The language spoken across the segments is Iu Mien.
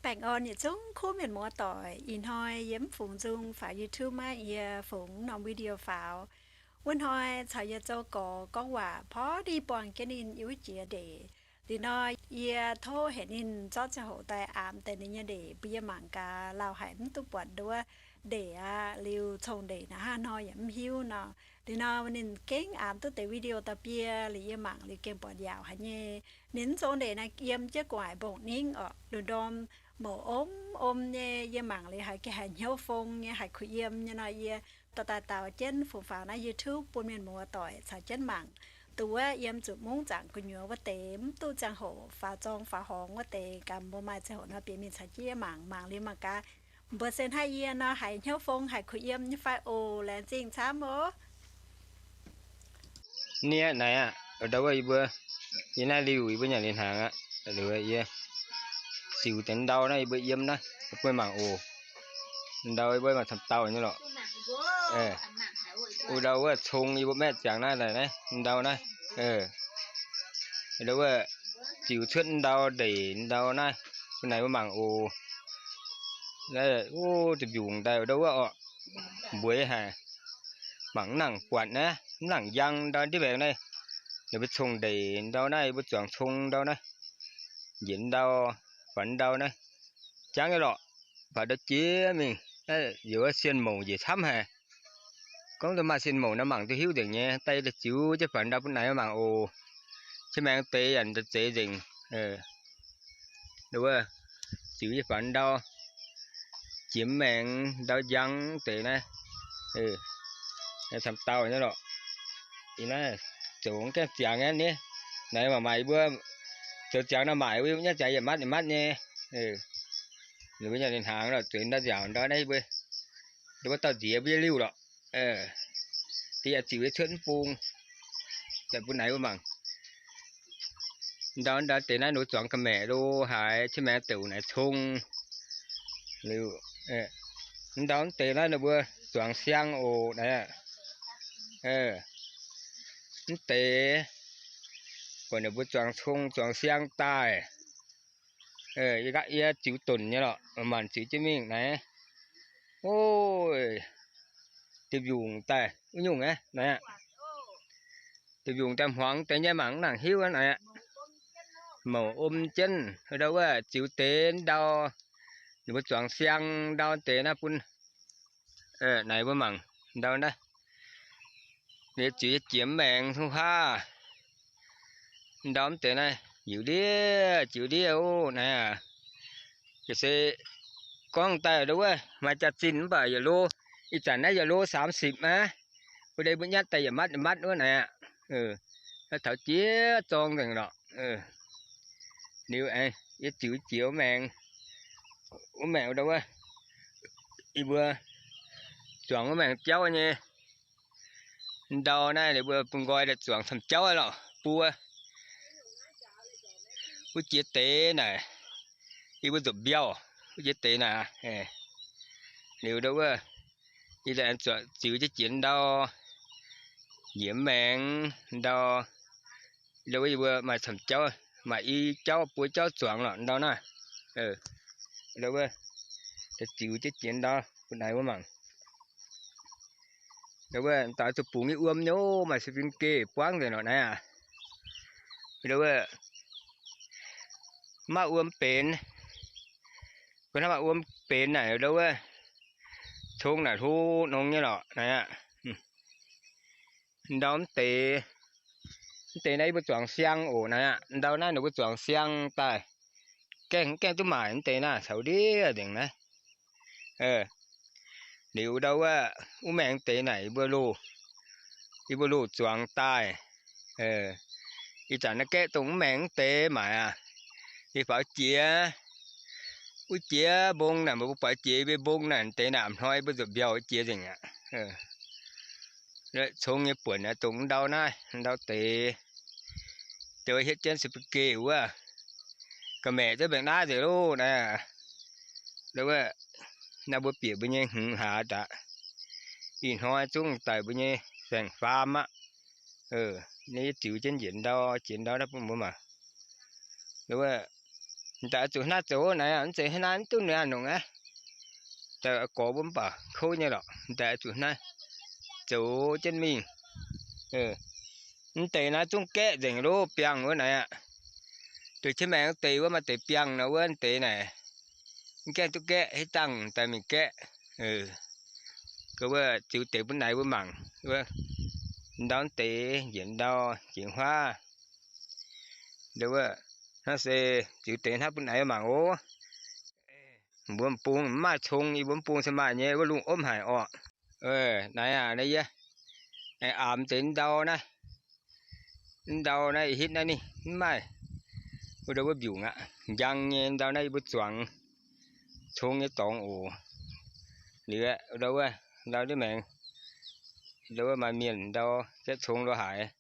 Baengh orn yietc zungv kuv mienh muoz doic. Ih hnoi yie mv fungx nzung faaux YouTube maiv, yie fungx norm video faaux. Wuov hnoi caux yie zoux gorx gorngv waac porv ndiev buangh jienv ninh yiem wuov jiex ndeic. Liuz nor, yie tov heuc ninh zorqv ziangh hoc daaih aamx deix ninh nyei ndeic bun yie mangc gaax, lauh haic mv duqv buatc nduov ndeic aqv. Liuz cong-ndeic naaiv hnangv nor yaac mv hiuv nor. Liuz nor ninh gengh aamx duqv deix video daaih biei, liuz yie mangc liuz gengh buatc yaauc haic nyei. Ninh mv zong ndeic naaiv yiem jienv gu'nguaaic mbong-ningv orqc, ndorm-ndorm mouc om om nyei. Yie mangc liuz haiz gengh haiz hnyouv fong nyei, haiz kuh yiem nyei nor, yie dorh daaih daaux jienv fungx faaux naaiv YouTube bun mienh muoz doic caux jienv mangc. Dongh wuov yiem zuqc mungv zaangc gu'nyuoz wuov deix, mv duqv ziangh hoc faaux zorng faaux horngz wuov deix, gaax mbuo maaih ziangh hoc nor bieqc mingh caux jienv mangc. Mangc liuz mangc gaax, mbuo se hnangv yie nor haiz hnyouv fong, haiz kuh yiem nyei fai oc. Laengz zingh camv oc. Nie naaic aqv, ndau wuov yie mbuo, yie naaiv liuh yie mbuo nyanc liuz hnaangx aqv. Yie ziux deix ndau naaiv yie mbuo yiem naaiv, yie mbuo mangc oc. Ndau yie mbuo maaih camv dauh nyei lorqc. Ndau wuov cong yie mbuo maeqv ziangx naaiv, naaiv ndau naaiv. Ndau wuov ziux cuotv ndau ndeic ndau naaiv, bun naaic mbuo mangc oc. Naaiv, o, da'mbiungc daaih ndau wuov orqc, mbueiz haic. Mangc mv nangc buatc naaiv, mv nangc njang ndau ndiev mbaengx naaiv. Ninh mbuo cong-ndeic ndau naaiv, yie mbuo zuangx cong ndau naaiv. Njiec ndau, faaux ndau naaiv. Jangv nyei lorqc, faaux ndau jiex mingh, naaiv yaac wuov sienh mouc njiec camv haic. Gorngv duqv maaih sienh mouc nor mangc duqv hiuv nzengc nyei. Daaih yie daaih ziux jienv faaux ndau bun naaic mangc oc. Qiex maengx deix yaac daaih zeiz nzengc. Ndau wuov, ziux jienv faaux ndau, jiex maengx ndau njang deix naaiv. Camv dauh nyei lorqc. Ih naaiv zoux gaengh ziangx aqv nie. Naaiv mangc maaic yie mbuo zoux ziangx nor maaic wuov nyei ziangx yietc matv yietc matv nyei. Ninh mbuo nyanc ninh hnaangx lorqc, zueiz ndau nziaauc ndau naaiv yie mbuo, ndau wuov dauh nziex mbuo nyei liuh lorqc. Da'yietv ziux yie cuotv mv bung daaih bun naaic mbuo mangc. Ndau ndau deix naaiv ninh mbuo zuangx ga'maeqc lo haaix, qiex maengx douc naaic cong. Liuz, ndau mv deix naaiv ninh mbuo zuangx siang oc naaiv. Mv deix buatc ninh mbuo zuangx cong zuangx siang daaih. Yie gaav yie ziux donc nyei lorqc, maanc ziux jienv mingh naaiv. O, da'mbiungc daaih wuov nyungc aqv naaiv. Da'mbiungc daaih hmuangx deix nyei mangc mv nangc hiuv naaiv aqv. Mouc om jienv ndau wuov ziux deix ndau, ninh mbuo zuangx siang ndau deix naaiv bun naaic mbuo mangc ndau naaiv. Ninh ziux jiex maengx hungh haav. Ndau mv deix naaiv yiuc ndiev ziux ndiev o naaiv aqv. Yaac se gorngv daaih ndau wuov maaih jaax-zinh mv baac yietc lo, ih zanc naaiv yietc lo sàmv sipc aqv. Mbuo ndei mbuo nyatv daaih yietc matv yietc matv wuov naaiv aqv. Naaiv taux jiex zorng nzengc lorqc. Liuz aengx yie ziux jiex wuov maengx, wuov maengx ndau wuov, yie mbuo zuangx wuov maengx jauv nyei ndau naaiv, ninh mbuo bun nqoi daaih zuangx camv jauv lorqc buo. Wuov jiex deix naaic, yie mbuo nzuqc mbiauh wuov jiex deix naaic. Liuz ndau wuov, yie ziux jienv jiex ndau, njiec maengx ndau, ndau wuov yie mbuo maaih camv jauv, maaih i jauv buo jauv zuangx lorqc ndau naaiv. Ndau wuov, ziux jienv jiex ndau bun naaiv wuov mangc. Ndau wuov, daaih zuqc bungx nyei wuom nyei, maaih spring geh buangv nzengc lorqc naaiv aqv. Ndau wuov, maiv wuom benx, gunv hnangv maaih wuom benx naaic ndau wuov, cong naaic hlo nongx nyei lorqc naaiv aqv. Ndau mv deix, mv deix naaiv yie mbuo zuangx siang oc naaiv aqv. Ndau naaiv ninh mbuo zuangx siang daaih, gaengh gaengh duqv maaic mv deix naaiv caux ndiev nzengc naaiv. Liuz ndau wuov, wuov maengx deix naaic yie mbuo loz, yie mbuo loz zuangx daaih. Ih zanc naaiv gaeqv dongh wuov maengx mv deix maaic aqv. Yie faaux jiex, wuov jiex mbong naaic, mbuo buatc jiex yie mbuo mbong naaic deix naaic, a'hnoi mbuo nzuqc mbiauh jiex nzengc aqv. Cong nyei buonc aeqv, dongh ndau naaiv, ndau deix, deix hietv jienv spring geh wuov, ga'maeqc zungv mbenc naaiv nzengc loh naaiv. Wuov, naaiv mbuo bieqc mbuo nyei hngongx hlaax daaih, ih hnoi zungv daaih mbuo nyei saeng-faam aqv. Naaiv yie ziux jienv njiec ndau, jiex ndau naaiv bun mbuo mangc. Wuov, M'daaih oix zuqc hnangv naaiv zoux naaiv aqv, mv zeiz hnangv naaiv mv duqv ninh aqv nongc aqv. Daaih gorx mbuo mv baac kouv nyei lorqc, m'daaih oix zuqc hnangv naaiv zoux jienv mingh. Mv deix naaiv zungv gaeqv nzengc loh, biangh wuov naaiv aqv. Deix qiex maengx deix wuov maaih deix biangh nor wuov deix naaic, mv gaengh duqv gaeqv, hitv dangh daaih mingh gaeqv. Wuov ziux deix bun naaiv mbuo mangc wuov, ndau deix njiec ndau jiex huaav. Ndo wuov, hnangv se ziux deix hnangv bun naaiv mangc oc. Mbuo m'bung mv maaih cong, yie mbuo m'bung se maaih nyei, wuov lungh opv haic orqc. Naaiv aqv, naaiv yie aamx deix ndau naaiv. Ndau naaiv ih hitv naaiv ninh mv maaih wuov ndo wuov mbiungc aqv. Njang nyei ndau naaiv yie mbuo zuangx cong nyei dorngx oc. Liuz wuov ndo wuov ndau ndiev maengx, ndo wuov maaih mienh ndau gaeqv cong lo haaix,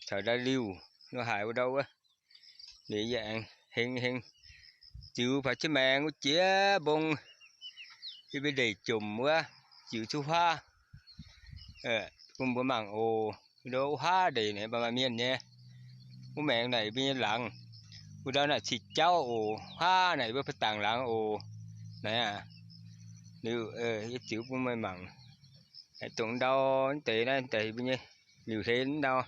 caux ndau liuh lo haaix wuov ndo wuov. Liuz yie aengx heng heng ziux faaux qiex maengx wuov jiex mbong, yie mbuo ndeic jomc wuov, ziux cuotv huaav bun mbuo mangc oc. Ndo wuov huaav ndeic naaic maaih mienh nyei. Wuov maengx naaic yie mbuo nyei laangz, wuov ndau naaic cih jauv oc. Huaav naaic yie mbuo ba'dangc laangz oc. Naaiv aqv, liuz yie ziux bun meih mangc. Dongh ndau deix naaiv deix yie mbuo nyei liuc hleix ndau,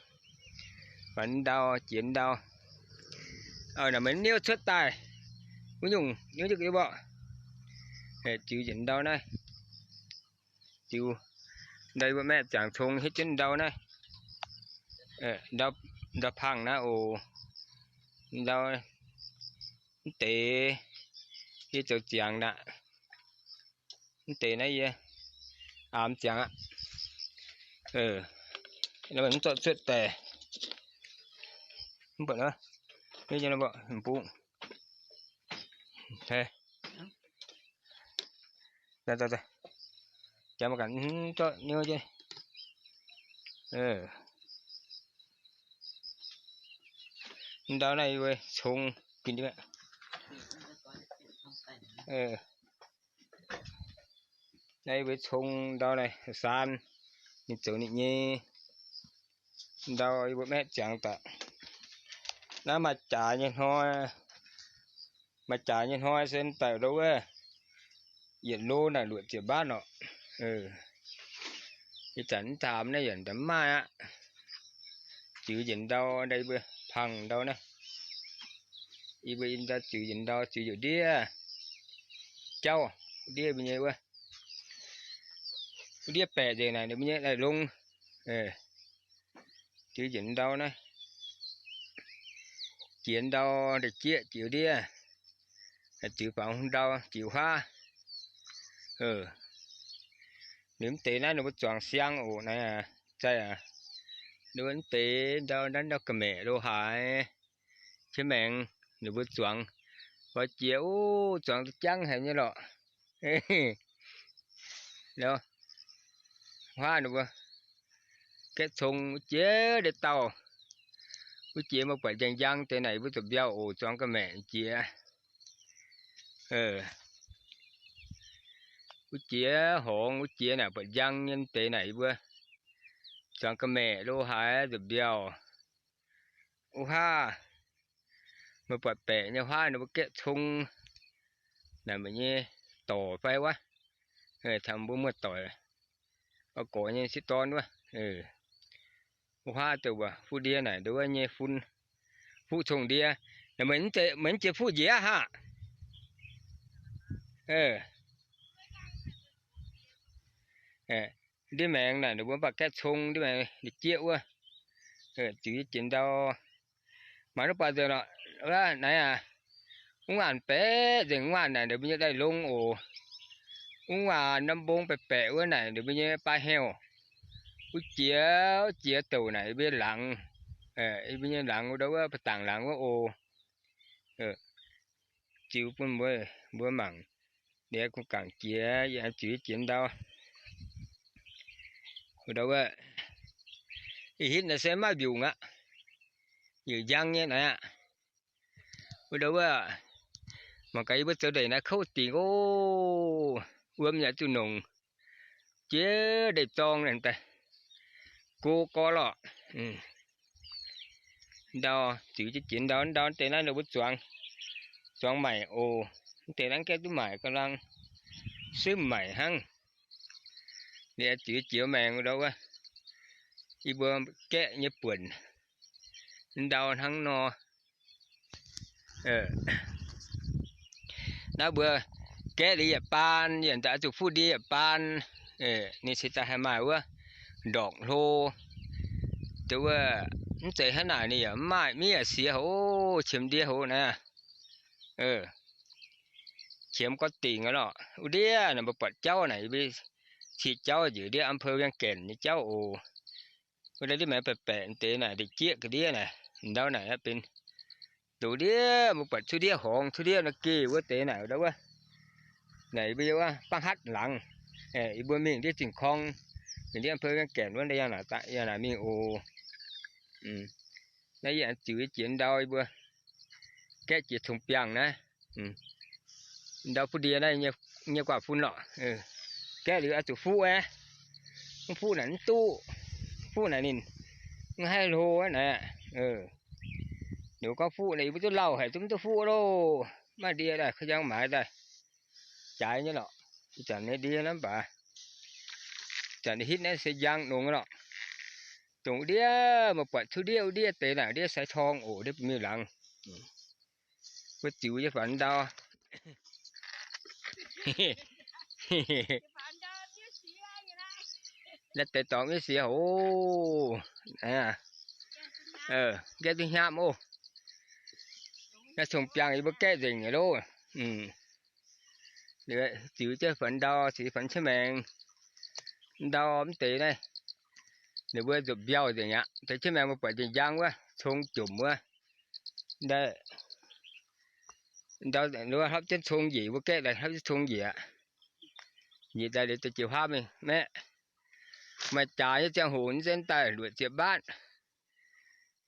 fai ndau jiex ndau. Naaic meih niouv cuotv daaih, wuov nyungc niouv jienv mborqv. Ziux njiec ndau naaiv, ziux ndau yie mbuo maeqv ziangx cong hitv jienv ndau naaiv, ndau pangh naaiv oc. Ndau mv deix yie zoux ziangx aqv. Mv deix naaiv yie aamx ziangx aqv. Mv zorqv cuotv daaih. Mv baac, mv bung, jangx mv ganh zorqv niouv jienv. Ndau naaiv yie mbuo cong ginh. Naaiv yie mbuo cong ndau naaiv saan, ninh zoux ninh nyei ndau yie mbuo maeqv ziangx daaih. Naaiv maaih jaax nyei hnoi, maaih jaax nyei hnoi se daaih ndo wuov, yietc lo naaic luoqc ziepc mbaatv orqc. Ih zanc mv taamx naaiv yietc mv maaih aqv. Ziux yietc ndau, ndau yie mbuo pangh ndau naaiv. Yie mbuo ndau ziux yietc ndau, ziux yietc ndiev jauv, ndiev mbuo nyei wuov, ndiev baeqc nzengc naaic ninh mbuo nyei daaih longx. Ziux yietc ndau naaiv, jiex ndau, ndau jieqv jiex ndiev, ziux faaux ndau jiex huaav. Ninh mv deix naaiv ninh mbuo zuangx siang oc naaiv aqv. Zaih aqv, ninh mbuo mv deix ndau, ndau ga'maeqc lo haaix, qiex maengx ninh mbuo zuangx, oix jiex, o, zuangx duqv jangv haic nyei lorqc. Huaav ninh mbuo gaeqv cong wuov jiex ndeic-dauh, wuov jiex meih buatc njang-njang deix naaic yie mbuo zuqc mbiauh oc, zuangx ga'maeqc jiex. Wuov jiex horngz, wuov jiex naaic buatc njang nyei deix naaic yie mbuo zuangx ga'maeqc lo haaix zuqc mbiauh. Wuov huaav, meih buatc baeqc nyei huaav ninh mbuo gaeqv cong naaic meih nyei dorc fai wuov, taux mbuo muoz-doic, gorx nyei sieqv dorn wuov. Wuov huaav deix mbuo fuqv ndiev naaic ndo wuov nyei fun, fuqv cong ndiev. Meih mv jiex fuqv njiec haic. Ndiev maengx naaic ninh mbuo mv baac gaeqv cong ndiev maengx jieqv wuov, ziux jiex ndau. Mangc duqv buatc nzengc lorqc, naaiv aqv. Wuov ngaanc baeqc nzengc, wuov ngaanc naaic ninh mbuo nyei daaih longx oc. Wuov ngaanc norm mbong baeqc baeqc wuov naaic ninh mbuo nyei baav heuc. Wuov jiex, wuov jiex douc naaic yie mbuo nyei laangz, yie mbuo nyei laangz wuov ndo wuov ba'dangc laangz wuov oc. Ziux bun mbuo, mbuo mangc. Liuz kungx gangc jiex, yie ziux jiex ndau. Wuov ndo wuov, ih hitv naaic se maaih mbiungc aqv. Yietc njang nyei naaiv aqv. Wuov ndo wuov, mangc gaax yie mbuo zoux ndeic naaiv kouv dingc oc. Wuom yaac zuqc nongc. Jiex ndeic-zorng naaic daaih, go gorx lorqc. Ndau ziux jiex jiex ndau, ndau deix naaiv ninh mbuo zuangx, zuangx maaic oc. Mv deix naaiv gaeqv duqv maaic ga'lang, simv maaic hnangv. Ninh ziux jiex maengx ndau wuov, yie mbuo gaeqv nyei buonc ndau hnangv nor. Naaiv mbuo gaeqv liuz yietc baan, yaac zuqc fuqv ndie yietc baan. Ninh cingx daaih haih maaih wuov ndorqc hlo. Dongh wuov mv zeiz hnangv naaic ninh yaac mv maaih, miev yaac siex hoc, qiemx ndie hoc naaiv. Qiemx gorngv dingc aqv lorqc. Wuov ndiev naaic mbuo buatc jauv naaic, yie mbuo cih jauv njiec ndiev อำเภอเวียงแก่น nyei jauv oc. Wuov ndiev maengx baeqc baeqc deix naaic, ndeic jieqv ga'ndiev naaic, ndau naaic aqv benx dongh ndiev mbuo buatc cuotv ndiev horngz, cuotv ndiev nor geh wuov deix naaic ndau wuov. Naaic yie mbuo yiem wuov Bangv Hatv laangz, yie mbuo mingh ndiev Zinh Korng, mingh ndiev อำเภอเวียงแก่น wuov, yangh naaic mingh oc. Naaiv yie ziux jiex ndau yie mbuo gaeqv jiex cong-biangh naaiv. Ndau fuqv ndie naaiv nyei guaav fun lorqc. Gaeqv liuz oix zuqc fuqv aqv. Mv fuqv naaic mv duqv. Fuqv naaic ninh mv haih hlo aqv naaic. Ninh mbuo gorngv fuqv naaic yie mbuo duqv lauh haic, duqv mv duqv fuqv loh. Maaih ndie daaih ka'jang maaiz daaih jaaix nyei lorqc. Ih zanc nyei ndie naaiv mv baac, ih zanc hitv naaiv se njang nongx lorqc. Dongh wuov ndiev, meih buatc cuotv ndiev wuov ndiev deix naaic, ndiev sai torng oc, ndiev bun miuc-laangz. Mbuo ziux nyei fanx ndau. Naaiv deix dorngx nyei siex oc. Gaeqv duqv hnyapv oc. Naaiv cong-biangh yie mbuo gaeqv nzengc nyei loh. Ziux jienv fanx ndau, ziux fanx cietv maengx. Ndau mv deix naaiv, ninh mbuo nzopc mbiauh nzengc aqv. Deix cietv maengx mbuo buatc njang-njang wuov, cong jomc wuov. Ndau hlopv jienv cong njiec, mbuo gaeqv daaih hlopv jienv cong njiec aqv. Njiec daaih liuz deix jiex huaav mingh maeqv. Maaih jaax nyei ziangh hoc nzengc daaih luoqc ziepc mbaatv.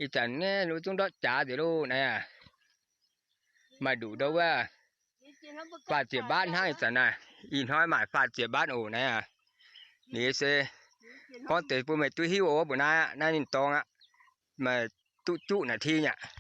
Ih zanc naaiv ninh mbuo zungv ndortv jaax nzengc loh naaiv aqv. Maaih nduqc ndau wuov, faah ziepc mbaatv hnangv ih zanc naaiv. Ih hnoi maaic faah ziepc mbaatv oc naaiv aqv. Ninh se gorngv deix bun meih duqv hiuv oc, mbuo naaiv aqv, naaiv ninh dorngx aqv. Maaih duqv juqv naaic ti aqv.